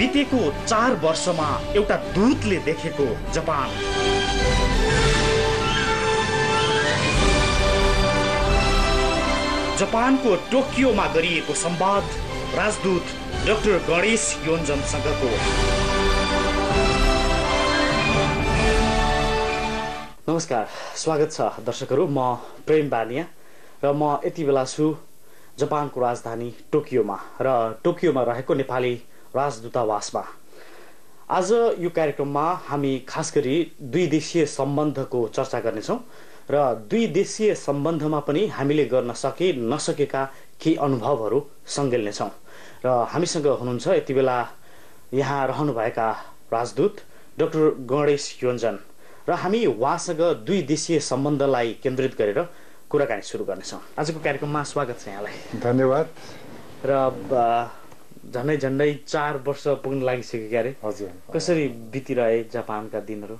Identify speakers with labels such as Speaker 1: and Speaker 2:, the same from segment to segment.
Speaker 1: बितेको 4 वर्षमा एउटा दूतले देखेको जापान। जापानको टोकियोमा गरिएको संवाद राजदूत डाक्टर गणेश योन्जनसँगको। नमस्कार, स्वागत छ दर्शकहरू। म प्रेम बानिया र म यति बेला छु जापानको राजधानी टोकियोमा र टोकियोमा रहेको नेपाली राजदूतावासमा। आज यो कार्यक्रममा हामी खास गरी द्विदेशीय सम्बन्धको चर्चा गर्नेछौँ र द्विदेशीय सम्बन्धमा पनि हामीले गर्न सके नसकेका केही अनुभवहरू सङ्घेल्नेछौँ। र हामीसँग हुनुहुन्छ यति बेला यहाँ रहनुभएका राजदूत डाक्टर गणेश योन्जन र हामी उहाँसँग द्विदेशीय सम्बन्धलाई केन्द्रित गरेर कुराकानी सुरु गर्नेछौँ। आजको कार्यक्रममा स्वागत छ यहाँलाई।
Speaker 2: धन्यवाद। र
Speaker 1: झन्डै 4 वर्ष पुग्न लागिसक्यो क्यारे?
Speaker 2: हजुर।
Speaker 1: कसरी बितिरहे जापानका दिनहरू?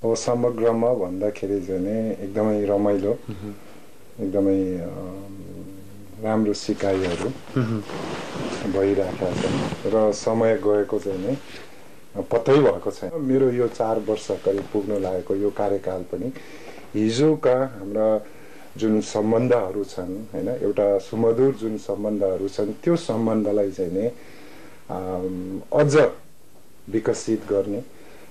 Speaker 2: अब समग्रमा भन्दाखेरि चाहिँ एकदमै रमाइलो, एकदमै राम्रो सिकाइहरू भइरहेका छन् र समय गएको चाहिँ नै पत्तै भएको छैन। मेरो यो 4 वर्ष करिब पुग्न लागेको यो कार्यकाल पनि हिजोका हाम्रा जुन सम्बन्धहरू छन् हैन, एउटा सुमधुर जुन सम्बन्धहरू छन् त्यो सम्बन्धलाई चाहिँ नै अझ विकसित गर्ने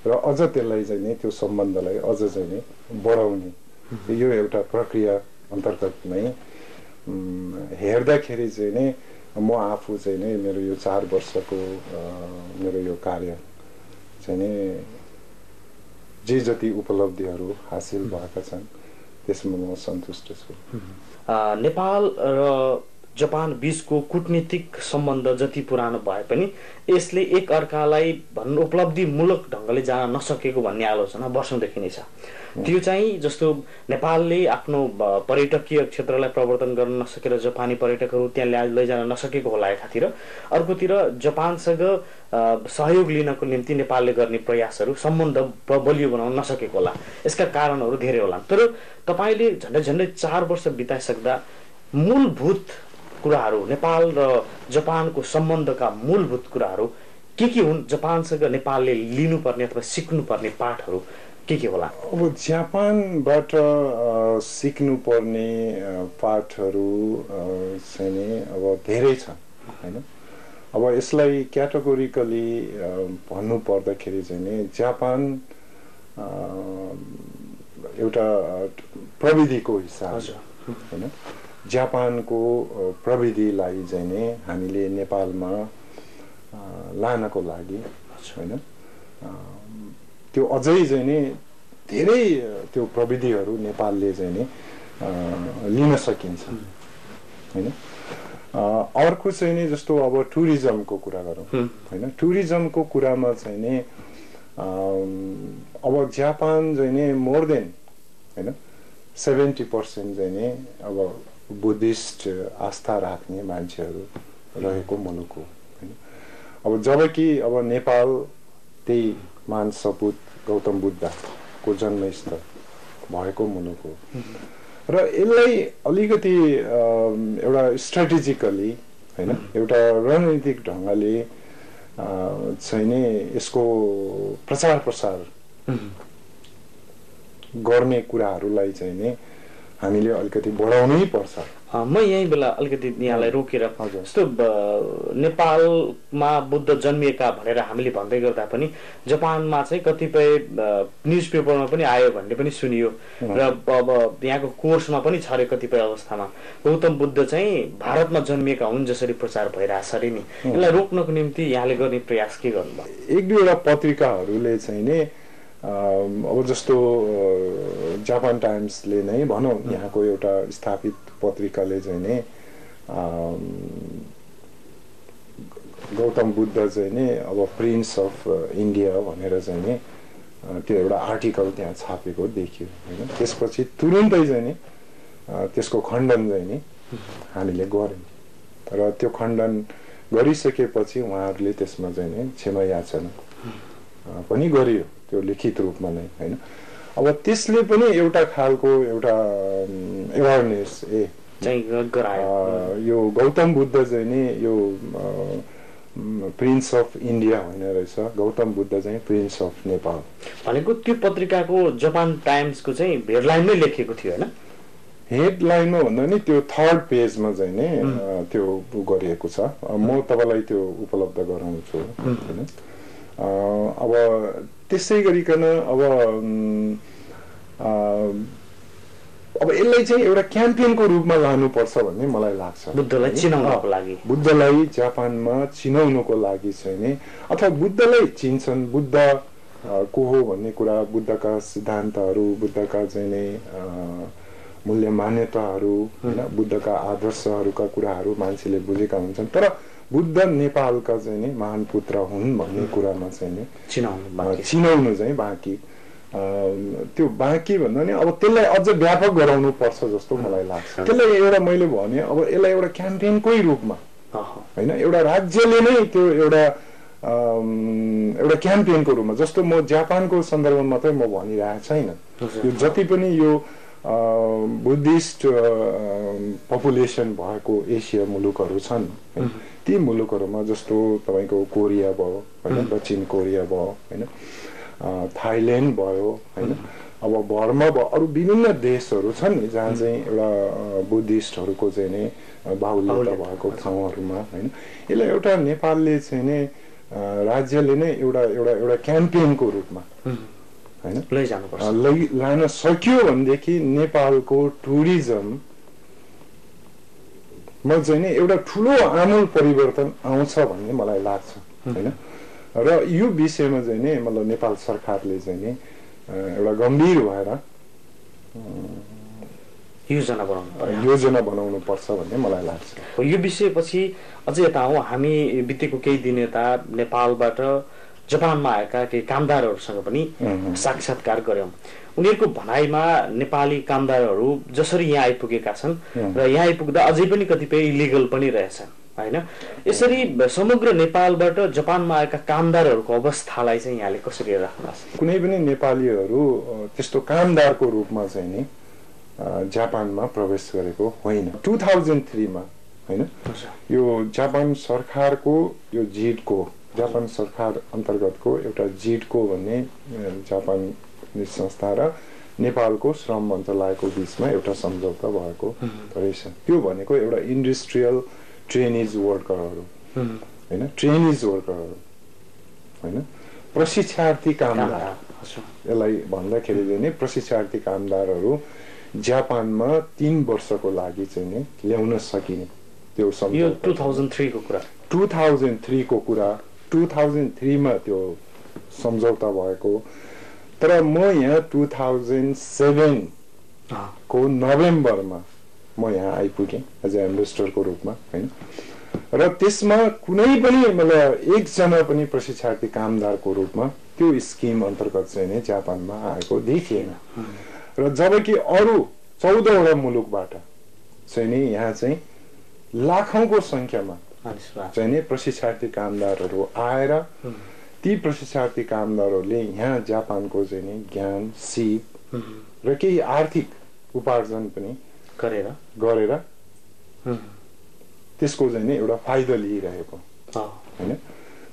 Speaker 2: र अझ त्यसलाई चाहिँ नै त्यो सम्बन्धलाई अझ चाहिँ नै बढाउने यो एउटा प्रक्रिया अन्तर्गत नै हेर्दाखेरि चाहिँ नै म आफू चाहिँ नै मेरो यो 4 वर्षको मेरो यो कार्य चाहिँ नै जे जति उपलब्धिहरू हासिल भएका छन् त्यसमा म सन्तुष्ट छु।
Speaker 1: नेपाल र जापान बीचको कूटनीतिक सम्बन्ध जति पुरानो भए पनि यसले एक अर्कालाई भन्नु उपलब्धिमूलक ढङ्गले जान नसकेको भन्ने आलोचना वर्षौंदेखि नै छ। त्यो चाहिँ जस्तो नेपालले आफ्नो पर्यटकीय क्षेत्रलाई प्रवर्धन गर्न नसकेर जापानी पर्यटकहरू त्यहाँ लैजान नसकेको होला एकातिर, अर्कोतिर जापानसँग सहयोग लिनको निम्ति नेपालले गर्ने प्रयासहरू सम्बन्ध बलियो बनाउन नसकेको होला। यसका कारणहरू धेरै होला। तर तपाईले झन्डै 4 वर्ष बिताइसक्दा मूलभूत कुराहरू, नेपाल र जापानको सम्बन्धका मूलभूत कुराहरू के हुन्? जापानसँग नेपालले लिनुपर्ने अथवा सिक्नुपर्ने पाठहरू के होला?
Speaker 2: अब जापानबाट सिक्नुपर्ने पाठहरू चाहिँ नि अब धेरै छन् हैन। अब यसलाई क्याटेगोरिकली भन्नु पर्दाखेरि चाहिँ नि जापान एउटा प्रविधिको हिसाब हैन, जापानको प्रविधिलाई चाहिँ नि हामीले नेपालमा लानको लागि हैन, त्यो अझै चाहिँ नि धेरै त्यो प्रविधिहरू नेपालले चाहिँ नि लिन सकिन्छ हैन। अर्को चाहिँ नि जस्तो अब टुरिज्मको कुरा गरौँ हैन, टुरिज्मको कुरामा चाहिँ नि अब जापान चाहिँ नि मोर देन हैन 70% चाहिँ नि अब बुद्धिस्ट आस्था राख्ने मान्छेहरू रहेको मुलुक हो हैन। अब जबकि अब नेपाल त्यही मान सपुत गौतम बुद्धको जन्मस्थल भएको मुलुक हो र यसलाई अलिकति एउटा स्ट्र्याटेजिकली हैन, एउटा रणनीतिक ढङ्गले चाहिँ नि यसको प्रचार प्रसार गर्ने कुराहरूलाई चाहिँ नि हामीले अलिकति बढाउनै पर्छ।
Speaker 1: म यही बेला अलिकति यहाँलाई रोकेर जस्तो नेपालमा बुद्ध जन्मिएका भनेर हामीले भन्दै गर्दा पनि जापानमा चाहिँ कतिपय न्युजपेपरमा पनि आयो भन्ने पनि सुनियो र अब यहाँको कोर्समा पनि छ रे कतिपय अवस्थामा गौतम बुद्ध चाहिँ भारतमा जन्मिएका हुन् जसरी प्रचार भइरहेछ अरे नि। यसलाई रोक्नको निम्ति यहाँले गर्ने प्रयास के गर्नुभयो? 1-2
Speaker 2: पत्रिकाहरूले चाहिँ नि अब जस्तो जापान टाइम्सले नै भनौँ, यहाँको एउटा स्थापित पत्रिकाले चाहिँ नि गौतम बुद्ध चाहिँ नि अब प्रिन्स अफ इन्डिया भनेर चाहिँ नि त्यो एउटा आर्टिकल त्यहाँ छापेको देखियो हैन। त्यसपछि तुरुन्तै चाहिँ नि त्यसको खण्डन चाहिँ नि हामीले गर्यौं र त्यो खण्डन गरिसकेपछि उहाँहरूले त्यसमा चाहिँ नि क्षमा याचना पनि गरियो, त्यो लिखित रूपमा नै हैन। अब त्यसले पनि एउटा खालको एउटा अवेरनेस
Speaker 1: चाहिँ गरायो।
Speaker 2: यो गौतम बुद्ध चाहिँ नि यो प्रिन्स अफ इन्डिया होइन रहेछ, गौतम बुद्ध चाहिँ प्रिन्स अफ नेपाल
Speaker 1: भनेको त्यो पत्रिकाको जापान टाइम्सको चाहिँ हेडलाइनमै लेखिएको थियो होइन?
Speaker 2: हेडलाइनमा भन्दा नि त्यो थर्ड पेजमा चाहिँ नि त्यो गरिएको छ। म तपाईँलाई त्यो उपलब्ध गराउँछु होइन। अब त्यसै गरिकन अब यसलाई चाहिँ एउटा क्याम्पेनको रूपमा लानुपर्छ भन्ने मलाई लाग्छ।
Speaker 1: बुद्धलाई चिनाउनको लागि,
Speaker 2: बुद्धलाई जापानमा चिनाउनुको लागि चाहिँ नि, अथवा बुद्धलाई चिन्छन्, बुद्ध को हो भन्ने कुरा, बुद्धका सिद्धान्तहरू, बुद्धका चाहिँ नि मूल्य मान्यताहरू होइन, बुद्धका आदर्शहरूका कुराहरू मान्छेले बुझेका हुन्छन्, तर बुद्ध नेपालका चाहिँ नि महान पुत्र हुन् भन्ने कुरामा चाहिँ नि चिनाउनु चाहिँ बाँकी। त्यो बाँकी भन्दा नि अब त्यसलाई अझ व्यापक गराउनु पर्छ जस्तो मलाई लाग्छ। त्यसलाई एउटा मैले भने अब यसलाई एउटा क्याम्पेनकै रूपमा होइन, एउटा राज्यले नै त्यो एउटा क्याम्पेनको रूपमा, जस्तो म जापानको सन्दर्भमा मात्रै म भनिरहेको छैन, यो जति पनि यो बुद्धिस्ट पपुलेसन भएको एसिया मुलुकहरू छन्, ती मुलुकहरूमा जस्तो तपाईँको कोरिया भयो होइन, दक्षिण कोरिया भयो होइन, थाइल्यान्ड भयो होइन, अब बर्मा भयो, अरू विभिन्न देशहरू छन् नि जहाँ चाहिँ एउटा बुद्धिस्टहरूको चाहिँ नै बाहुल्यता भएको ठाउँहरूमा होइन, यसलाई एउटा नेपालले चाहिँ नै राज्यले नै एउटा क्याम्पेनको रूपमा होइन लान सक्यो भनेदेखि नेपालको टुरिज्ममा चाहिँ नि एउटा ठुलो आमूल परिवर्तन आउँछ भन्ने मलाई लाग्छ होइन। र यो विषयमा चाहिँ नि मतलब नेपाल सरकारले चाहिँ नि एउटा गम्भीर भएर योजना बनाउनु पर्छ भन्ने मलाई लाग्छ।
Speaker 1: यो विषयपछि अझै यता हो, हामी बितेको केही दिन यता नेपालबाट जापानमा आएका केही कामदारहरूसँग पनि साक्षात्कार गर्यौं। उनीहरूको भनाइमा नेपाली कामदारहरू जसरी यहाँ आइपुगेका छन् र यहाँ आइपुग्दा अझै पनि कतिपय इलिगल पनि रहेछन् होइन। यसरी समग्र नेपालबाट जापानमा आएका कामदारहरूको अवस्थालाई चाहिँ यहाँले कसरी राख्नुहुन्छ?
Speaker 2: कुनै पनि नेपालीहरू त्यस्तो कामदारको रूपमा चाहिँ नि जापानमा प्रवेश गरेको होइन। 2003 मा होइन, यो जापान सरकारको यो जिडको, जापान सरकार अन्तर्गतको एउटा जिडको भन्ने जापानी संस्था र नेपालको श्रम मन्त्रालयको बीचमा एउटा सम्झौता भएको रहेछ। त्यो भनेको एउटा इन्डस्ट्रियल ट्रेनिज वर्करहरू होइन, ट्रेनिज वर्करहरू होइन, प्रशिक्षार्थी कामदार, यसलाई भन्दाखेरि चाहिँ नि प्रशिक्षार्थी कामदारहरू जापानमा 3 वर्षको लागि चाहिँ नि ल्याउन सकिने त्यो सम्झौता।
Speaker 1: 2003 को कुरा,
Speaker 2: 2003 को कुरा, 2003 मा त्यो सम्झौता भएको। तर म यहाँ 2007 को नोभेम्बरमा म यहाँ आइपुगेँ एज ए एम्बेसडरको रूपमा होइन। र त्यसमा कुनै पनि मतलब एकजना पनि प्रशिक्षार्थी कामदारको रूपमा त्यो स्किम अन्तर्गत चाहिँ नै जापानमा आएको देखिएन। र जबकि अरू 14वटा मुलुकबाट चाहिँ नि यहाँ चाहिँ लाखौंको संख्यामा चाहिँ नि प्रशिक्षार्थी कामदारहरू आएर ती प्रशिक्षार्थी कामदारहरूले यहाँ जापानको चाहिँ नि ज्ञान, सिप र केही आर्थिक उपार्जन पनि गरेर त्यसको चाहिँ नि एउटा फाइदा लिइरहेको हैन।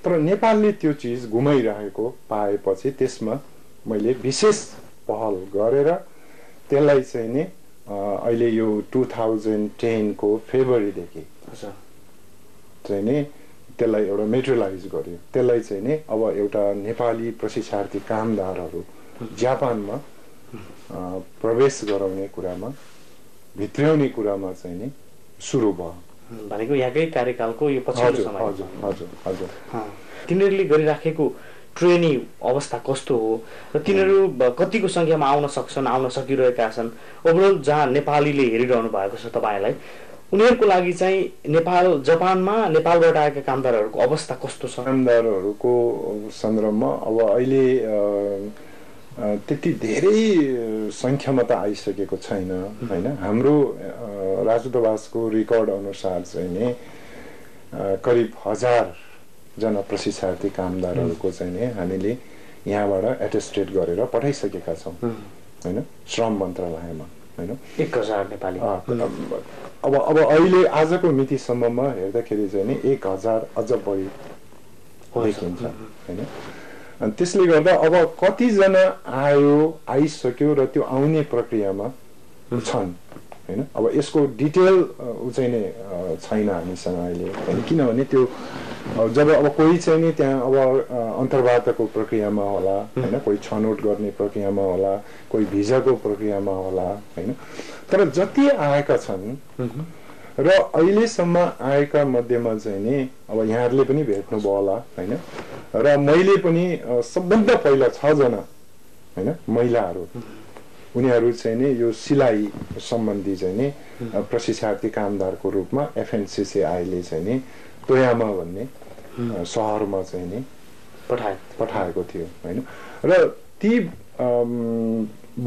Speaker 2: तर नेपालले त्यो चीज गुमाइरहेको पाएपछि त्यसमा मैले विशेष पहल गरेर त्यसलाई चाहिँ नि अहिले यो 2010 को फेब्रुअरीदेखि चाहिँ नि त्यसलाई एउटा मेटेरियलाइज गर्यो। त्यसलाई चाहिँ नि अब एउटा नेपाली प्रशिक्षार्थी कामदारहरू जापानमा प्रवेश गराउने कुरामा, भित्र्याउने कुरामा चाहिँ नि सुरु भयो।
Speaker 1: भनेको यहाँकै कार्यकालको यो पछिल्लो समय।
Speaker 2: हजुर हजुर हजुर।
Speaker 1: तिनीहरूले गरिराखेको ट्रेनिङ अवस्था कस्तो हो र तिनीहरू कतिको संख्यामा आउन सक्छन्, आउन सकिरहेका छन्? ओभरअल जहाँ नेपालीले हेरिरहनु भएको छ तपाईलाई, उनीहरूको लागि चाहिँ जापानमा नेपालबाट आएका कामदारहरूको अवस्था कस्तो छ?
Speaker 2: कामदारहरूको सन्दर्भमा अब अहिले त्यति धेरै संख्यामा त आइसकेको छैन हैन। हाम्रो राजदूतावासको रेकर्ड अनुसार चाहिँ नि करिब 1000 जना प्रशिक्षार्थी कामदारहरूको चाहिँ नि हामीले यहाँबाट एटेस्टेड गरेर पठाइसकेका छौं हैन श्रम मन्त्रालयमा। हैन
Speaker 1: 1000 नेपाली
Speaker 2: अब अहिले आजको मितिसम्ममा हेर्दाखेरि चाहिँ नि 1000 अझ बढी देखिन्छ हैन अनि त्यसले गर्दा अब कतिजना आइसक्यो र त्यो आउने प्रक्रियामा छन् हैन अब यसको डिटेल चाहिँ नै छैन हामीसँग अहिले हैन किनभने त्यो जब अब कोही चाहिँ नि त्यहाँ अब अन्तर्वार्ताको प्रक्रियामा होला हैन कोही छनौट गर्ने प्रक्रियामा होला कोही भिजाको प्रक्रियामा होला हैन तर जति आएका छन् र अहिलेसम्म आएका मध्येमा चाहिँ नि अब यहाँहरूले पनि भेट्नुभयो होला हैन र मैले पनि सबभन्दा पहिला 6 जना हैन महिलाहरू उनीहरू चाहिँ नि यो सिलाइ सम्बन्धी चाहिँ नि प्रशिक्षार्थी कामदारको रूपमा एफएनसीसीआईले चाहिँ नि तोयामा भन्ने शहरमा चाहिँ नि पठाएको थियो हैन र ती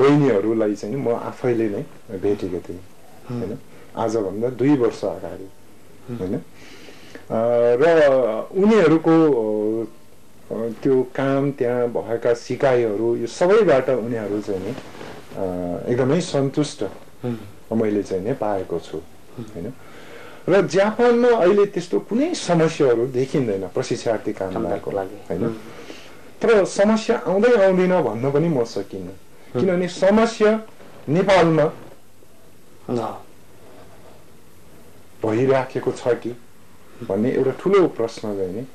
Speaker 2: बहिनीहरूलाई चाहिँ म आफैले नै भेटेको थिएँ हैन आजभन्दा 2 वर्ष अगाडि हैन र उनीहरूको त्यो काम त्यहाँ भएका सिकाइहरू यो सबैबाट उनीहरू चाहिँ नि एकदमै सन्तुष्ट मैले चाहिँ नि पाएको छु हैन र जापानमा अहिले त्यस्तो कुनै समस्याहरू देखिँदैन प्रशिक्षार्थी कामदारको लागि हैन तर समस्या आउँदैन भन्न पनि म सकिन्न किनभने समस्या नेपालमा भइराखेको छ कि भन्ने एउटा ठुलो प्रश्न चाहिँ नि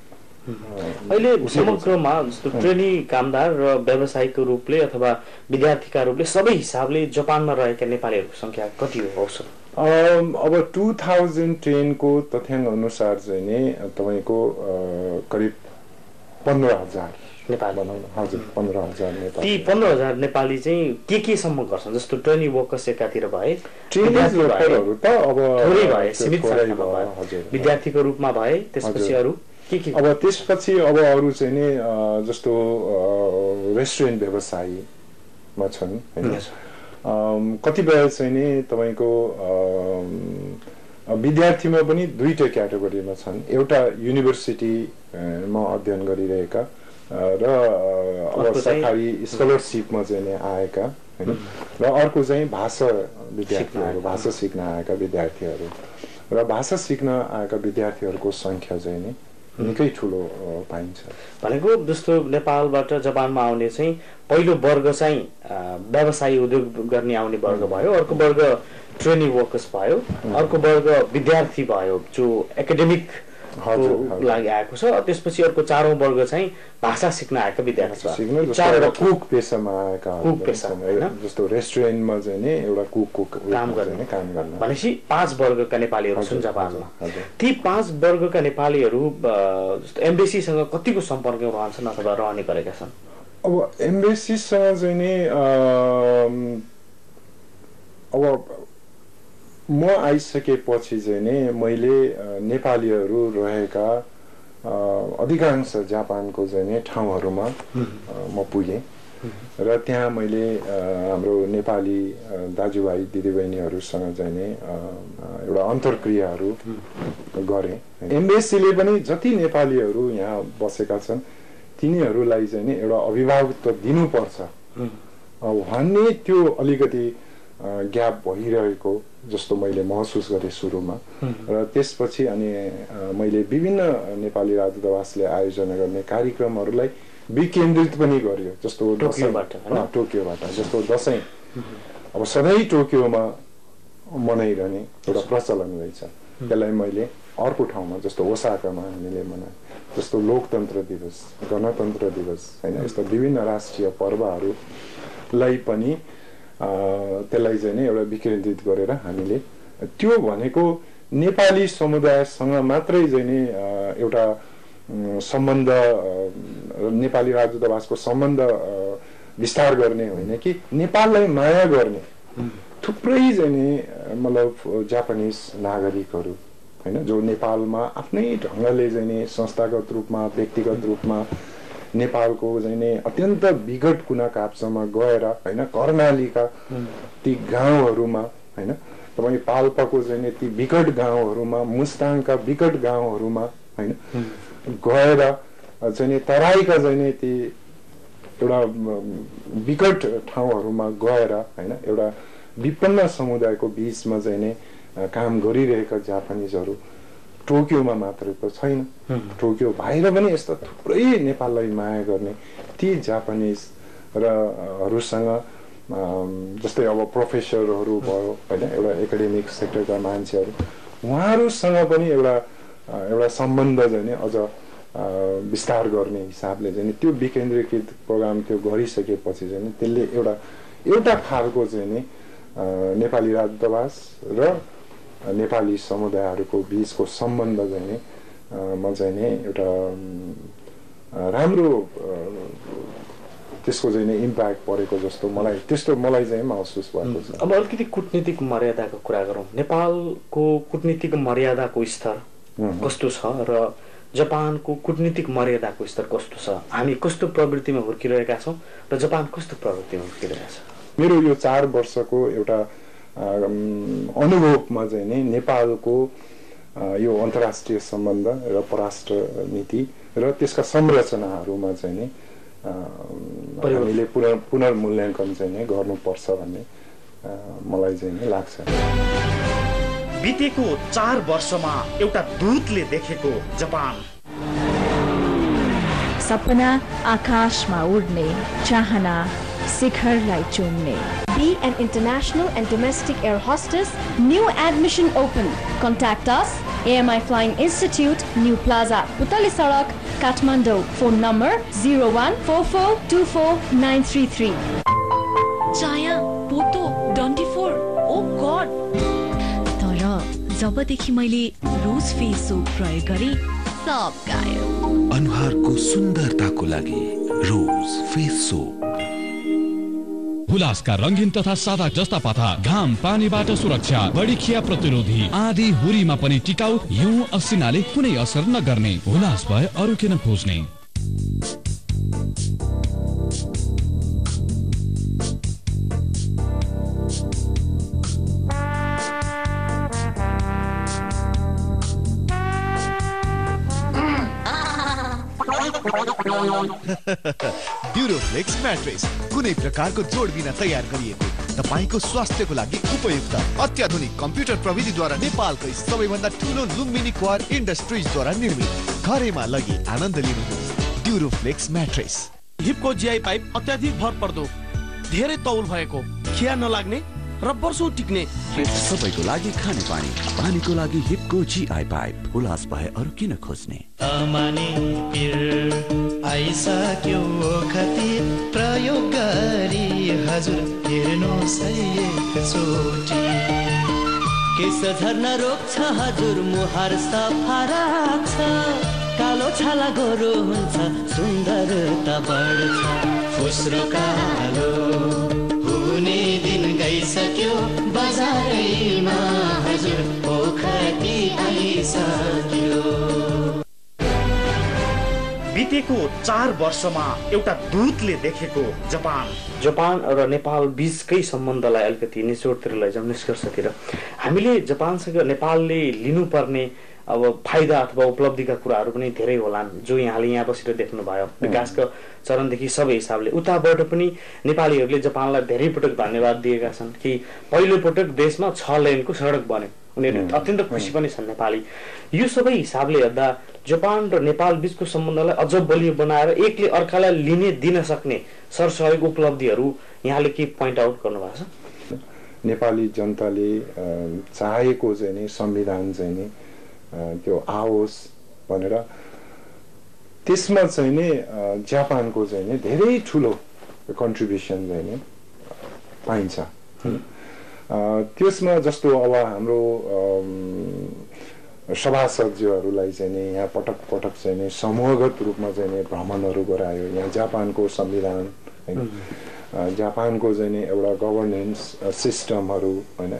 Speaker 1: अहिले समग्रमा जस्तो ट्रेनी कामदार र व्यावसायिक रूपले अथवा विद्यार्थीका रूपले सबै हिसाबले जापानमा रहेका नेपालीहरूको संख्या कति हो औसत
Speaker 2: अब 2010 को तथ्याङ्क अनुसार चाहिँ नि तपाईको करिब 15000
Speaker 1: नेपाली
Speaker 2: हजुर 15000 नेपाली
Speaker 1: ती 15000 नेपाली चाहिँ के सम्म गर्छन् जस्तो ट्रेनी वर्कर्स एकातिर भए
Speaker 2: ट्रेनिज वर्करहरू त अब
Speaker 1: थोरै भए सीमित संख्यामा भए विद्यार्थीको रूपमा भए त्यसपछि अरु के
Speaker 2: अब त्यसपछि अब अरु चाहिँ नि जस्तो रेस्टुरेन्ट व्यवसायमा छन् हैन कतिपय चाहिँ नि तपाईको विद्यार्थीमा पनि दुईटा क्याटेगोरीमा छन् एउटा युनिभर्सिटीमा अध्ययन गरिरहेका र अब सरकारी स्कलरशिपमा चाहिँ आएका हैन र अर्को चाहिँ भाषा विद्यार्थीहरू भाषा सिक्न आएका विद्यार्थीहरू र भाषा सिक्न आएका विद्यार्थीहरूको संख्या चाहिँ नि निकै ठुलो पाइन्छ
Speaker 1: भनेको जस्तो नेपालबाट जापानमा आउने चाहिँ पहिलो वर्ग चाहिँ व्यवसाय उद्योग गर्ने आउने वर्ग भयो अर्को वर्ग ट्रेनी वर्कर्स भयो अर्को वर्ग विद्यार्थी भयो जो एकाडेमिक लागि आएको छ त्यसपछि अर्को चारौं वर्ग चाहिँ भाषा सिक्न आएका विद्यार्थी
Speaker 2: चारवटा कुक पेशामा आएका जस्तो रेस्टुरेन्टमा चाहिँ नि एउटा कुकको काम गर्ने
Speaker 1: भनेपछि 5 वर्गका नेपालीहरू छन् जापानमा ती 5 वर्गका नेपालीहरू जस्तो एम्बेसीसँग कतिको सम्पर्कमा रहन्छन् अथवा रहने गरेका छन्
Speaker 2: अब एम्बेसीसँग चाहिँ नि अब म आइसकेपछि चाहिँ नि मैले नेपालीहरू रहेका अधिकांश जापानको चाहिँ नि ठाउँहरूमा म पुगेँ र त्यहाँ मैले हाम्रो नेपाली दाजुभाइ दिदीबहिनीहरूसँग चाहिँ नि एउटा अन्तर्क्रियाहरू गरेँ एम्बेसीले पनि जति नेपालीहरू यहाँ बसेका छन् तिनीहरूलाई चाहिँ नि एउटा अभिभावकत्व दिनुपर्छ भन्ने त्यो अलिकति ग्याप भइरहेको जस्तो मैले महसुस गरेँ सुरुमा र त्यसपछि अनि मैले विभिन्न नेपाली राजदूतावासले आयोजना गर्ने कार्यक्रमहरूलाई विकेन्द्रित पनि गर्यो जस्तो टोकियोबाट जस्तो दशैं अब सधैँ टोकियोमा मनाइरहने एउटा प्रचलन रहेछ त्यसलाई मैले अर्को ठाउँमा जस्तो ओसाकामा हामीले मनायौं जस्तो लोकतन्त्र दिवस गणतन्त्र दिवस हैन यस्तो विभिन्न राष्ट्रिय पर्वहरूलाई पनि त्यसलाई चाहिँ नि एउटा विकेन्द्रित गरेर हामीले त्यो भनेको नेपाली समुदायसँग मात्रै चाहिँ नि एउटा सम्बन्ध नेपाली राजदूतावासको सम्बन्ध विस्तार गर्ने होइन कि नेपाललाई माया गर्ने थुप्रै चाहिँ नि मतलब जापानिज नागरिकहरू हैन जो नेपालमा आफ्नै ढंगले चाहिँ नि संस्थागत रूपमा व्यक्तिगत रूपमा नेपालको चाहिँ नि अत्यन्त विकट कुना काप्चामा गएर हैन कर्णालीका ती गाउँहरूमा हैन तपाई पाल्पाको चाहिँ नि ती विकट गाउँहरूमा मुस्ताङका विकट गाउँहरूमा हैन गएर चाहिँ नि तराईका चाहिँ नि ती एउटा विकट ठाउँहरूमा गएर हैन एउटा विपन्न समुदायको बीचमा चाहिँ नि काम गरिरहेका जापानिजहरू टोकियोमा मात्रै त छैन, टोकियो बाहिर पनि यस्ता थुप्रै नेपाललाई माया गर्ने ती जापानिज हरूसँग जस्तै अब प्रोफेसरहरू भयो होइन, एउटा एकाडेमिक सेक्टरका मान्छेहरू, उहाँहरूसँग पनि एउटा सम्बन्ध चाहिँ नि अझ विस्तार गर्ने हिसाबले चाहिँ त्यो विकेन्द्रीकृत प्रोग्राम त्यो गरिसकेपछि चाहिँ त्यसले एउटा खालको चाहिँ नि नेपाली राजदूतावास र नेपाली समुदायहरूको बीचको सम्बन्ध चाहिँ नि म चाहिँ नि एउटा राम्रो त्यसको चाहिँ नि इम्प्याक्ट परेको जस्तो मलाई चाहिँ महसुस भएको छ।
Speaker 1: अब अलिकति कूटनीतिक मर्यादाको कुरा गरौँ। नेपालको कूटनीतिक मर्यादाको स्तर कस्तो छ र जापानको कूटनीतिक मर्यादाको स्तर कस्तो छ? हामी कस्तो प्रवृत्तिमा हुर्किरहेका छौँ र जापान कस्तो प्रवृत्तिमा हुर्किरहेको छ?
Speaker 2: मेरो यो 4 वर्षको एउटा अनुभवमा चाहिँ नि नेपालको यो अन्तर्राष्ट्रिय सम्बन्ध र परराष्ट्र नीति र त्यसका संरचनाहरूमा चाहिँ नि हामीले पुनर्मूल्याङ्कन चाहिँ नि गर्नुपर्छ भन्ने मलाई चाहिँ नि लाग्छ।
Speaker 3: बितेको 4 वर्षमा एउटा दूतले देखेको जापान।
Speaker 4: सपना आकाशमा उड्ने, चाहना शिखरलाई चुम्ने।
Speaker 5: Be an international and domestic air hostess. New admission open. Contact us. AMI Flying Institute, New Plaza, Putali Sarak, Kathmandu. Phone number 0144244933.
Speaker 6: Chaya, Poto, 24. Oh God. जबदेखि मैले रोज फेस सोप प्रयोग गरे सब गायब।
Speaker 7: अनुहारको सुन्दरताको लागि रोज फेस सोप।
Speaker 8: हुलासका रंगीन तथा सादा जस्ता पाता, घाम पानीबाट सुरक्षा, बढी खिया प्रतिरोधी, आदि हुरीमा पनि टिकाउ, हिउँ असिनाले कुनै असर नगर्ने। हुलास भए अरु किन खोज्ने?
Speaker 9: ड्युरोफ्लेक्स म्याट्रेस कुनै प्रकारको जोड बिना तयार गरिएको, तपाईको स्वास्थ्यको लागि उपयुक्त, अत्याधुनिक कम्प्युटर प्रविधिद्वारा नेपालकै सबैभन्दा ठूलो लुम्बिनी क्वार इन्डस्ट्रिजद्वारा निर्मित। घरैमा लगी आनन्द लिनुहोस्। ड्युरोफ्लेक्स म्याट्रेस।
Speaker 3: हिपको जिआई पाइप अत्याधिक भरपर्दो, धेरै तौल भएको, खिया नलाग्ने र वर्षौं टिक्ने।
Speaker 7: सबैको लागि खाने पानी, पानीको लागि हिपको जिआई पाइप। हुलास भए अरु किन खोज्ने?
Speaker 10: अमानी पिर आइसक्यो खती प्रयोग गरी हजुर हेर्नुहोस् एकचोटि। केश झर्न रोक्छ हजुर, मुहार सफा राख्छ, कालो छाला गोरो हुन्छ, सुन्दरता बढ्छ। फुस्रो कालो हुने दिन गइसक्यो, बजारैमा हजुर ओखती आइसक्यो।
Speaker 3: बितेको 4 वर्षमा एउटा दूतले देखेको जापान।
Speaker 1: जापान र नेपाल बीचकै सम्बन्धलाई अलिकति निचोडतिर लैजाउँ, निष्कर्षतिर। हामीले जापानसँग नेपालले लिनुपर्ने अब फाइदा अथवा उपलब्धिका कुराहरू पनि धेरै होलान्, जो यहाँले यहाँ बसेर देख्नुभयो। विकासको चरणदेखि सबै हिसाबले उताबाट पनि नेपालीहरूले जापानलाई धेरै पटक धन्यवाद दिएका छन् कि पहिलो पटक देशमा 6 लेनको सडक बन्यो। उनीहरू अत्यन्त खुसी पनि छन् नेपाली। यो सबै हिसाबले हेर्दा जापान र नेपाल बीचको सम्बन्धलाई अझ बलियो बनाएर एकले अर्कालाई लिने दिन सक्ने सरसहयोग उपलब्धिहरू यहाँले के पोइन्ट आउट गर्नुभएको छ?
Speaker 2: नेपाली जनताले चाहेको चाहिँ नि संविधान चाहिँ नि त्यो आओस् भनेर त्यसमा चाहिँ नि जापानको चाहिँ नि धेरै ठुलो कन्ट्रिब्युसन चाहिँ नि पाइन्छ। त्यसमा जस्तो अब हाम्रो सभासदज्यूहरूलाई चाहिँ नि यहाँ पटक पटक चाहिँ नि समूहगत रूपमा चाहिँ नि भ्रमणहरू गरायो। यहाँ जापानको संविधान हैन, जापानको चाहिँ नि एउटा गभर्नेन्स सिस्टमहरू हैन,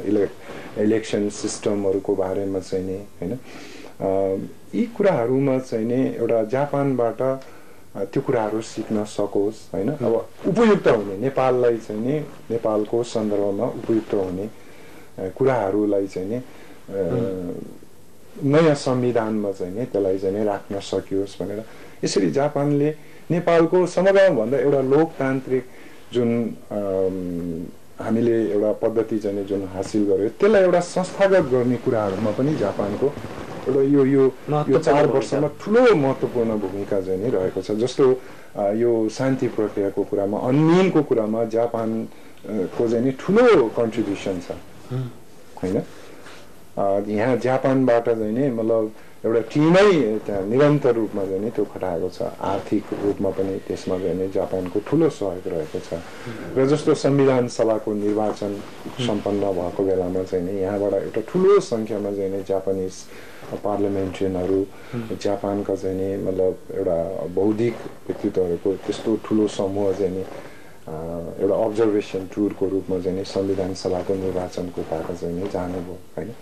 Speaker 2: इलेक्सन सिस्टमहरूको बारेमा चाहिँ नि हैन, यी कुराहरूमा चाहिँ नि एउटा जापानबाट त्यो कुराहरू सिक्न सकोस् हैन। अब उपयुक्त हुने नेपाललाई चाहिँ नि नेपालको सन्दर्भमा उपयुक्त हुने कुराहरूलाई चाहिँ नि नयाँ संविधानमा चाहिँ नि त्यसलाई चाहिँ नि राख्न सकियोस् भनेर यसरी जापानले नेपालको समग्रमा भन्दा एउटा लोकतान्त्रिक जुन हामीले एउटा पद्धति चाहिँ जुन हासिल गर्यो त्यसलाई एउटा संस्थागत गर्ने कुराहरूमा पनि जापानको एउटा यो 4 वर्षमा ठुलो महत्त्वपूर्ण भूमिका चाहिँ नि रहेको छ। जस्तो यो शान्ति प्रक्रियाको कुरामा अन्मिनको कुरामा जापानको चाहिँ नि ठुलो कन्ट्रिब्युसन छ हैन। यहाँ जापानबाट चाहिँ नि मतलब एउटा टिमै त्यहाँ निरन्तर रूपमा चाहिँ नि त्यो खटाएको छ। आर्थिक रूपमा पनि त्यसमा चाहिँ नि जापानको ठुलो सहयोग रहेको छ। र जस्तो संविधान सभाको निर्वाचन सम्पन्न भएको बेलामा चाहिँ नि यहाँबाट एउटा ठुलो संख्यामा चाहिँ नि जापानिज पार्लियामेन्ट्रियनहरू जापानका चाहिँ नि मतलब एउटा बौद्धिक व्यक्तित्वहरूको त्यस्तो ठुलो समूह चाहिँ नि एउटा अब्जर्भेसन टुरको रूपमा चाहिँ नि संविधान सभाको निर्वाचनको ताका चाहिँ नि जानुभयो हैन।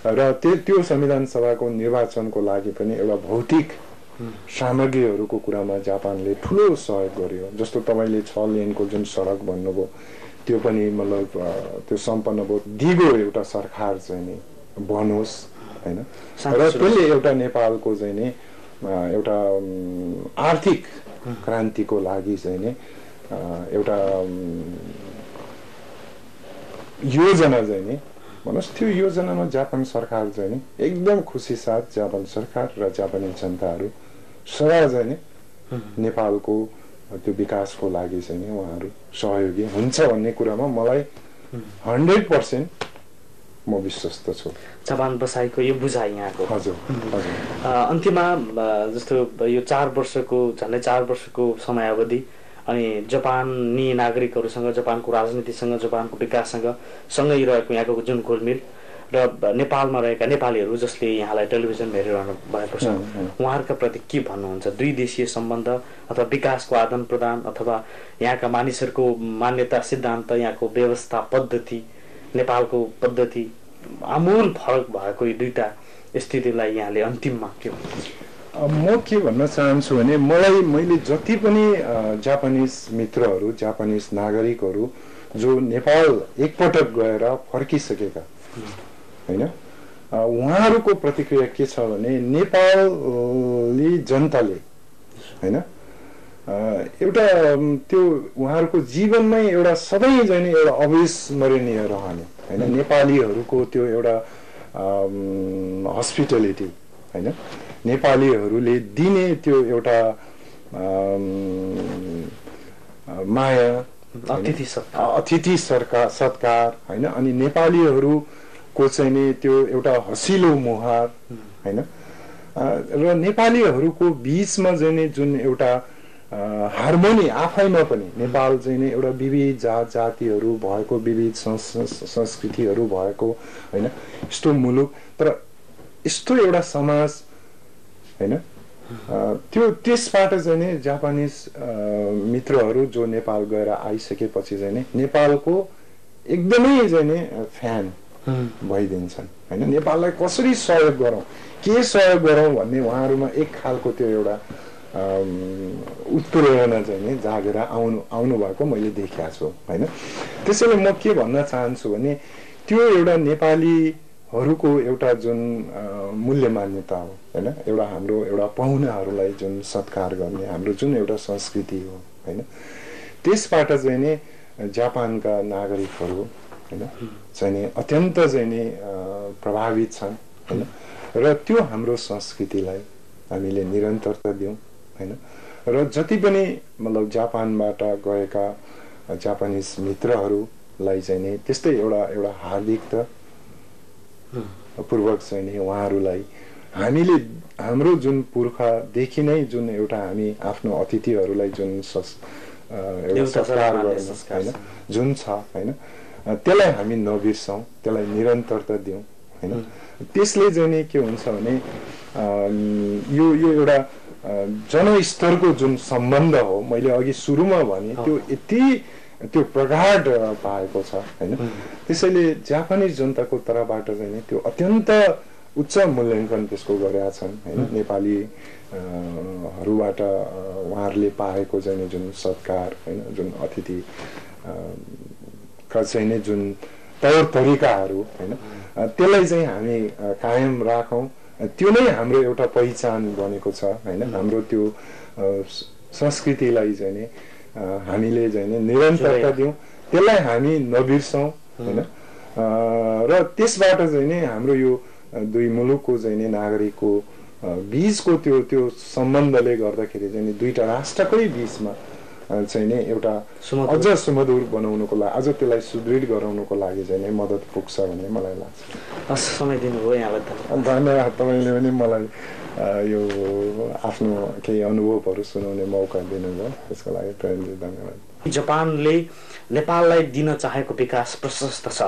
Speaker 2: र त्यो संविधान सभाको निर्वाचनको लागि पनि एउटा भौतिक सामग्रीहरूको कुरामा जापानले ठुलो सहयोग गर्यो। जस्तो तपाईले 6 लेनको जुन सडक भन्नुभयो त्यो पनि मतलब त्यो सम्पन्न भयो। दिगो एउटा सरकार चाहिँ नि बनोस् हैन। र त्यसले एउटा नेपालको चाहिँ नि एउटा आर्थिक क्रान्तिको लागि चाहिँ नि एउटा योजना चाहिँ नि भन्नुस् त्यो योजनामा जापान सरकार चाहिँ नि एकदम खुसी साथ जापान सरकार र जापानी जनताहरू सदा चाहिँ नि नेपालको त्यो विकासको लागि चाहिँ नि उहाँहरू सहयोगी हुन्छ भन्ने कुरामा मलाई 100% म विश्वस्त छु।
Speaker 1: जापान बसाइको यो बुझाइ यहाँको।
Speaker 2: हजुर हजुर।
Speaker 1: अन्त्यमा जस्तो यो 4 वर्षको झन्डै 4 वर्षको समयावधि अनि जापानी नागरिकहरूसँग जापानको राजनीतिसँग जापानको विकाससँग सँगै रहेको यहाँको जुन घुलमिल र नेपालमा रहेका नेपालीहरू जसले यहाँलाई टेलिभिजन हेरिरहनु भएको छ उहाँहरूका प्रति के भन्नुहुन्छ? दुई देशीय सम्बन्ध अथवा विकासको आदान प्रदान अथवा यहाँका मानिसहरूको मान्यता सिद्धान्त यहाँको व्यवस्था पद्धति नेपालको पद्धति आमूल फरक भएको यो दुईटा स्थितिलाई यहाँले अन्तिममा के भन्नुहुन्छ?
Speaker 2: म के भन्न चाहन्छु भने मैले जति पनि जापानिज मित्रहरू जापानिज नागरिकहरू जो नेपाल एकपटक गएर फर्किसकेका हैन उहाँहरूको प्रतिक्रिया के छ भने नेपाली जनताले हैन एउटा त्यो उहाँहरूको जीवनमै एउटा सधैँ चाहिँ एउटा अविस्मरणीय रहने हैन नेपालीहरूको त्यो एउटा हस्पिटालिटी हैन नेपालीहरूले दिने त्यो एउटा माया अतिथि सत्कार हैन अनि नेपालीहरूको चाहिँ नि त्यो एउटा हसिलो मुहार हैन र नेपालीहरूको बीचमा चाहिँ नि जुन एउटा हार्मोनी आफैमा पनि नेपाल चाहिँ नि एउटा विविध जात जातिहरू भएको विविध संस्कृतिहरू भएको हैन यस्तो मुलुक तर यस्तो एउटा समाज हैन त्यो त्यसबाट चाहिँ नि जापानिज मित्रहरू जो नेपाल गएर आइसकेपछि चाहिँ नि नेपालको एकदमै चाहिँ नि फ्यान भइदिन्छन् हैन। नेपाललाई कसरी सहयोग गरौँ के सहयोग गरौँ भन्ने उहाँहरूमा एक खालको त्यो एउटा उत्प्रेरणा चाहिँ नि जागेर आउनु भएको मैले देखेको छु हैन। त्यसैले म के भन्न चाहन्छु भने त्यो एउटा नेपालीहरूको एउटा जुन मूल्य मान्यता हो हैन एउटा हाम्रो एउटा पाहुनाहरूलाई जुन सत्कार गर्ने हाम्रो जुन एउटा संस्कृति हो हैन त्यसबाट चाहिँ नि जापानका नागरिकहरू हैन चाहिँ नि अत्यन्त चाहिँ नि प्रभावित छन् हैन र त्यो हाम्रो संस्कृतिलाई हामीले निरन्तरता दिउँ हैन र जति पनि मतलब जापानबाट गएका जापानिज मित्रहरूलाई चाहिँ नि त्यस्तै एउटा हार्दिकता पूर्वक चाहिँ नि उहाँहरूलाई हामीले हाम्रो जुन पुर्खादेखि नै जुन एउटा हामी आफ्नो अतिथिहरूलाई जुन एउटा संस्कार गर्ने हैन जुन छ हैन त्यसलाई हामी नबिर्सौँ त्यसलाई निरन्तरता दिउँ हैन। त्यसले चाहिँ नि के हुन्छ भने यो एउटा जनस्तरको जुन सम्बन्ध हो मैले अघि सुरुमा भने त्यो यति त्यो प्रगाढ पाएको छ हैन। त्यसैले जापानिज जनताको तर्फबाट चाहिँ नि त्यो अत्यन्त उच्च मूल्याङ्कन त्यसको गरेका छन् हैन। नेपालीहरूबाट उहाँहरूले पाएको चाहिँ जुन सत्कार हैन जुन अतिथि का चाहिँ नि जुन तौर तरिकाहरू हैन त्यसलाई चाहिँ हामी कायम राखौँ। त्यो नै हाम्रो एउटा पहिचान बनेको छ हैन। हाम्रो त्यो संस्कृतिलाई चाहिँ नि हामीले चाहिँ नि निरन्तरता दिउँ त्यसलाई हामी नबिर्सौँ होइन। र त्यसबाट चाहिँ नि हाम्रो यो दुई मुलुकको चाहिँ नि नागरिकको बीचको त्यो सम्बन्धले गर्दाखेरि चाहिँ नि दुईटा राष्ट्रकै बीचमा चाहिँ नि एउटा अझ सुमधुर बनाउनुको लागि, अझ त्यसलाई सुदृढ गराउनुको लागि चाहिँ नि मद्दत पुग्छ भन्ने मलाई लाग्छ।
Speaker 1: हस्, समय दिनुभयो यहाँलाई
Speaker 2: धन्यवाद। तपाईँले पनि मलाई यो आफ्नो केही अनुभवहरू सुनाउने मौका दिनुभयो, त्यसको लागि प्रेमजी धन्यवाद।
Speaker 1: जापानले नेपाललाई दिन चाहेको विकास प्रशस्त छ।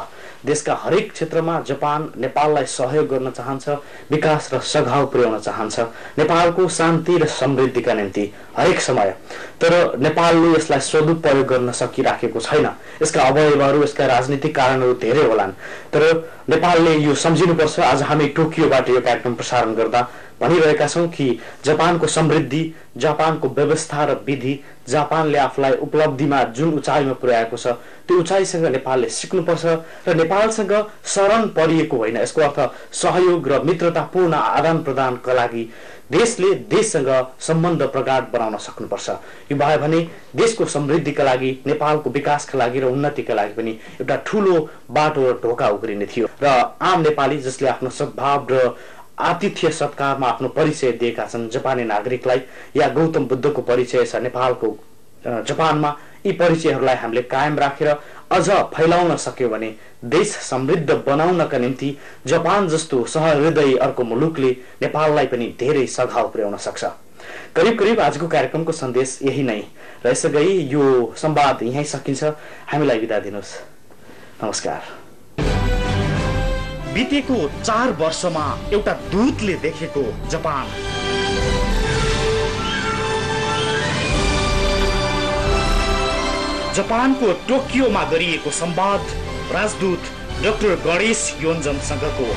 Speaker 1: देशका हरेक क्षेत्रमा जापान नेपाललाई सहयोग गर्न चाहन्छ, विकास र सघाउ पुर्याउन चाहन्छ, नेपालको शान्ति र समृद्धिका निम्ति हरेक समय। तर नेपालले यसलाई सदुपयोग गर्न सकिराखेको छैन। यसका अवयवहरू, यसका राजनीतिक कारणहरू धेरै होलान्, तर नेपालले यो सम्झिनुपर्छ। आज हामी टोकियोबाट यो कार्यक्रम प्रसारण गर्दा भनिरहेका छौँ कि जापानको समृद्धि, जापानको व्यवस्था र विधि, जापानले आफूलाई उपलब्धिमा जुन उचाइमा पुर्याएको छ त्यो उचाइसँग नेपालले सिक्नुपर्छ र नेपालसँग शरण परिएको होइन, यसको अर्थ सहयोग र मित्रतापूर्ण आदान प्रदानका लागि देशले देशसँग सम्बन्ध प्रगाढ बनाउन सक्नुपर्छ। यो भयो भने देशको समृद्धिका लागि, नेपालको विकासका लागि र उन्नतिका लागि पनि एउटा ठूलो बाटो र ढोका उग्रिने थियो। र आम नेपाली जसले आफ्नो सद्भाव र आतिथ्य सत्कारमा आफ्नो परिचय दिएका छन् जापानी नागरिकलाई, या गौतम बुद्धको परिचय छ नेपालको जापानमा, यी परिचयहरूलाई हामीले कायम राखेर अझ फैलाउन सक्यो भने देश समृद्ध बनाउनका निम्ति जापान जस्तो सहृदय अर्को मुलुकले नेपाललाई पनि धेरै सघाउ पुर्याउन सक्छ। करिब करिब आजको कार्यक्रमको सन्देश यही नै र यसै यो संवाद यहीँ सकिन्छ। हामीलाई बिदा दिनुहोस्। नमस्कार। बितेको 4 वर्षमा एउटा दूतले देखेको जापान। जापानको टोकियोमा गरिएको संवाद राजदूत डाक्टर गणेश योन्जनसँगको।